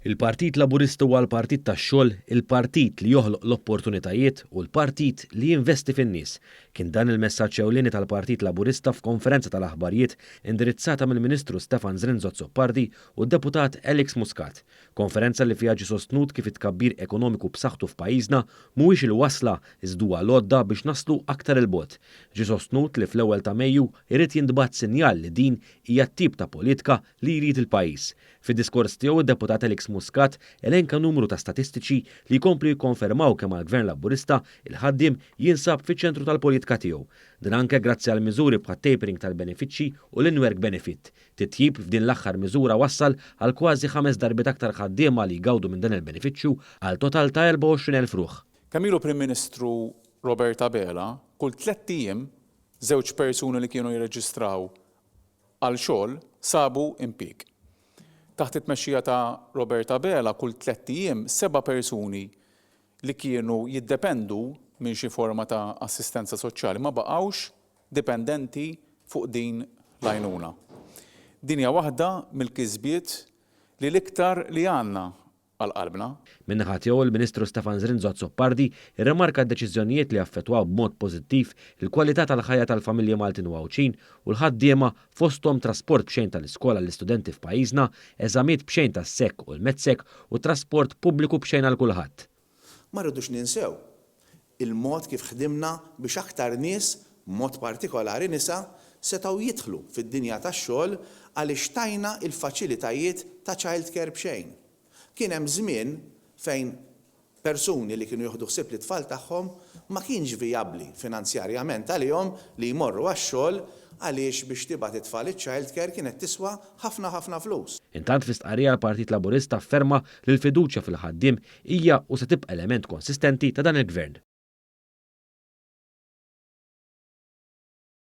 Il-Partit Laburista huwa l-partit tax-xogħol, il-partit li joħloq l-opportunitajiet u l-partit li jinvesti fin-nies. Kien dan il-messaġġ ewlieni tal-Partit Laburista f'konferenza tal-aħbarijiet indirizzata mill-Ministru Stefan Zrinzo Azzopardi u d-Deputat Alex Muscat. Konferenza li fiha ġie sostnut kif it-tkabbir ekonomiku b'saħħtu f'pajjiżna mhuwiex il-wasla iżda huwa l-għodda biex naslu aktar 'il bogħod. Ġie sostnut li fl-ewwel ta' Mejju jrid jintbagħat sinjal li din hija t-tip ta' politika li jrid il-pajjiż. Fid-diskors tiegħu d-Deputat Alex Muscat elenka numru ta' statistiċi li jkomplu jikkonfermaw kemm għall-Gvern Laburista il-ħaddiem jinsab fiċ-ċentru tal-politika tiegħu. Dan anke grazzi għal miżuri bħat-tapering tal-benefiċċji u l-in-work benefit. Titjib f'din l-aħħar miżura wassal għal kważi ħames darbiet aktar ħaddiema li jgawdu minn dan il-benefiċċju għal total ta' 24,000 ruħ. Kemm ilu Prim Ministru Robert Abela, kull tlett ijiem żewġ persuni li kienu jirreġistraw għal xogħol sabu impieg. Taħt it-tmexxija ta' Robert Abela kull tlett ijiem seba' persuni li kienu jiddependu minn xi forma ta' assistenza soċjali ma baqgħux dipendenti fuq din l-għajnuna. Din hija waħda mill-kisbiet li l-iktar li għandna għal qalbna. Min-naħa tiegħu il-Ministru Stefan Zrinzo Azzopardi rrimarka d-deċiżjonijiet li affettwaw b'mod pożittiv il-kwalità tal-ħajja tal-familji Maltin u Għawdxin u l-ħaddiema fosthom trasport b'xejn tal-iskola l-istudenti f'pajjiżna, eżamijiet b'xejn tas-SEC u l-MATSEC u trasport pubbliku b'xejn għal kulħadd. Ma rridux ninsew il-mod kif ħdimna biex aktar nies, b'mod partikolari nisa, setgħu jidħlu fid-dinja tax-xogħol għaliex tajna l-faċilitajiet ta' child care b'xejn. Kien hemm żmien fejn persuni li kienu jieħdu ħsieb lit-tfal tagħhom ma kienx vijabbli finanzjarjament għalihom li jmorru għax-xogħol għaliex biex tibgħat it-tfal iċ-child care kienet tiswa ħafna ħafna flus. Intant fi stqarrija l-Partit Laburista afferma li l-fiduċja fil-ħaddiem hija u se tibqa' element konsistenti ta' dan il-Gvern.